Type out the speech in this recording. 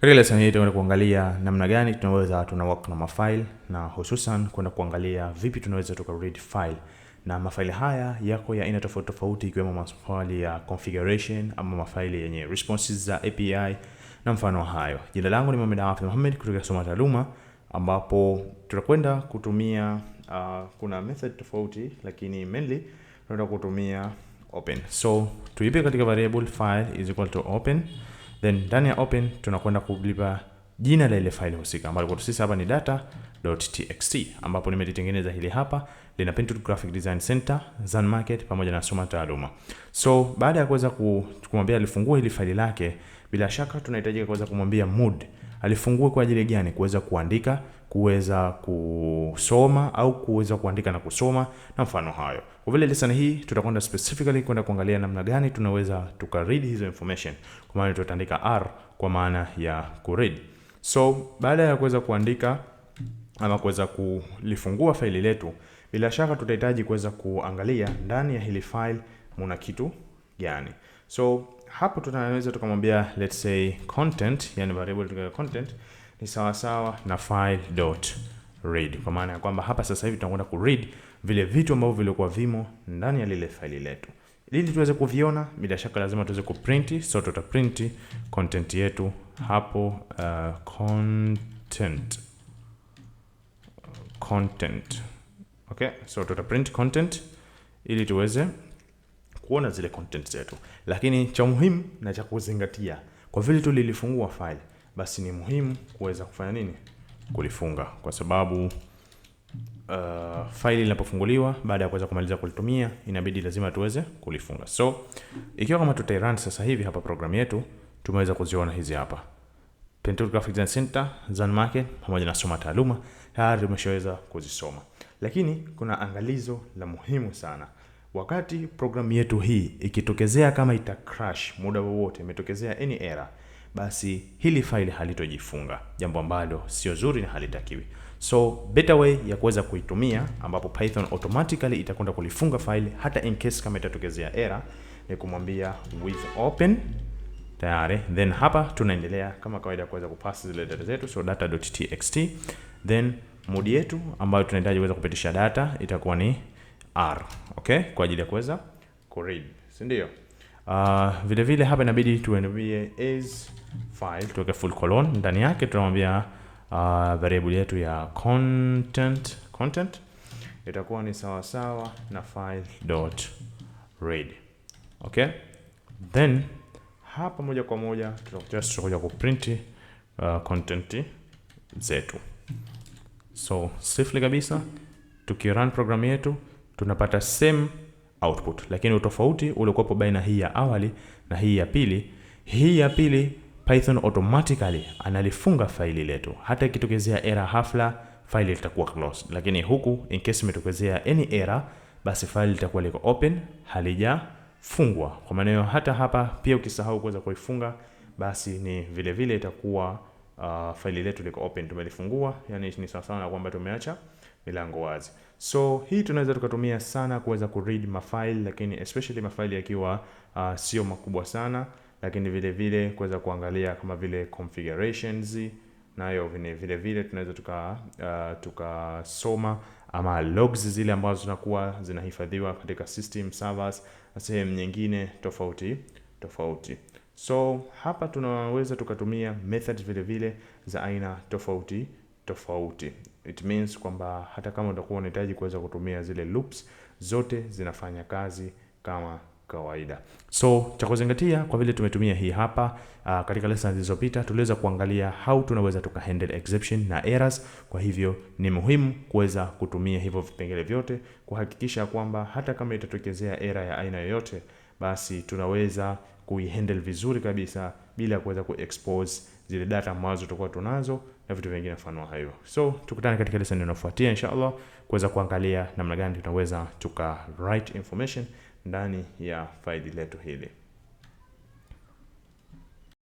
Katika lesson hii tunaenda kuangalia namna gani tunaweza tuna work na mafile na hususan kwenda kuangalia vipi tunaweza tuka read file, na mafaili haya yako ya aina tofauti tofauti, ikiwemo mafaili ya configuration ama mafaili yenye responses za API na mfano hayo. Jina langu ni Mohamed Hafidh Mohamed kutoka Soma Taaluma, ambapo tutakwenda kutumia kuna method tofauti, lakini mainly tunaenda kutumia open. So tuipe katika variable file is equal to open, then ndani ya open tunakwenda kulipa jina la ile file husika ambalo kwa sisi hapa ni data.txt, ambapo nimelitengeneza hili hapa, lina Painted Graphic Design Center, Zan Market pamoja na Soma Taaluma. So baada ya kuweza kumwambia alifungue hili faili lake, bila shaka tunahitajika kuweza kumwambia mode alifungue kwa ajili gani, kuweza kuandika, kuweza kusoma au kuweza kuandika na kusoma na mfano hayo. Kwa vile lesson hii tutakwenda specifically kwenda kuangalia namna gani tunaweza tuka read hizo information, kwa maana tutaandika r kwa maana ya ku read. So baada ya kuweza kuandika ama kuweza kulifungua faili letu, bila shaka tutahitaji kuweza kuangalia ndani ya hili file muna kitu gani. So hapo tunaweza tukamwambia, let's say, content, yani variable tukawa content ni sawa sawa na file dot read, kwa maana ya kwamba hapa sasa hivi tunakwenda ku read vile vitu ambavyo vilikuwa vimo ndani ya lile faili letu. Ili tuweze kuviona, bila shaka lazima tuweze kuprint, so tutaprint content yetu hapo, content. Okay, so tutaprint content ili tuweze kuona zile content zetu, lakini cha muhimu na cha kuzingatia, kwa vile tulilifungua file, basi ni muhimu kuweza kufanya nini? Kulifunga, kwa sababu faili linapofunguliwa baada ya kuweza kumaliza kulitumia, inabidi lazima tuweze kulifunga. So ikiwa kama tutairun sasa hivi hapa program yetu, tumeweza kuziona hizi hapa Pentel Graphic Design Center, Zan Market pamoja na Soma Taaluma tayari tumeshaweza kuzisoma, lakini kuna angalizo la muhimu sana. Wakati programu yetu hii ikitokezea kama ita crash muda wowote, imetokezea any error, basi hili faili halitojifunga, jambo ambalo sio zuri na halitakiwi. So better way ya kuweza kuitumia, ambapo Python automatically itakwenda kulifunga faili hata in case kama itatokezea error, ni kumwambia with open tayari, then hapa tunaendelea kama kawaida kuweza kupass zile data zetu, so data.txt, then mode yetu ambayo tunahitaji kuweza kupitisha data itakuwa ni r, okay, kwa ajili ya kuweza kuread, si ndio? Vile vile hapa inabidi tuambie as file, tuweke full colon ndani yake, tunamwambia variable yetu ya content, content itakuwa ni sawa sawa na file dot read, okay, then hapa moja kwa moja tutakuja kuprint content zetu. So safely kabisa tukirun program yetu tunapata same output, lakini utofauti uliokuwepo baina hii ya awali na hii ya pili, hii ya pili Python automatically analifunga faili letu, hata ikitokezea error hafla faili litakuwa closed, lakini huku in case imetokezea any error, basi faili litakuwa liko open, halijafungwa. Kwa maana hiyo hata hapa pia ukisahau kuweza kuifunga, basi ni vile vile itakuwa faili letu liko open, tumelifungua, yani ni sawa sawa na kwamba tumeacha milango wazi. So hii tunaweza tukatumia sana kuweza kuread mafaili, lakini especially mafaili yakiwa sio makubwa sana, lakini vile vile kuweza kuangalia kama vile configurations nayo vile vile, vile tunaweza tukasoma ama logs zile ambazo zinakuwa zinahifadhiwa katika system servers na sehemu nyingine tofauti tofauti. So hapa tunaweza tukatumia methods vile vile za aina tofauti tofauti. It means kwamba hata kama utakuwa unahitaji kuweza kutumia zile loops zote zinafanya kazi kama kawaida. So cha kuzingatia, kwa vile tumetumia hii hapa katika lesson zilizopita tuliweza kuangalia how tunaweza tuka handle exception na errors. Kwa hivyo ni muhimu kuweza kutumia hivyo vipengele vyote kuhakikisha kwamba hata kama itatokezea error ya aina yoyote, basi tunaweza kuihandle vizuri kabisa bila kuweza kuexpose zile data ambazo tutakuwa tunazo na vitu vingine mfano hayo. So tukutane katika lesson inayofuatia inshallah kuweza kuangalia namna gani tunaweza tuka write information ndani ya faili letu hili.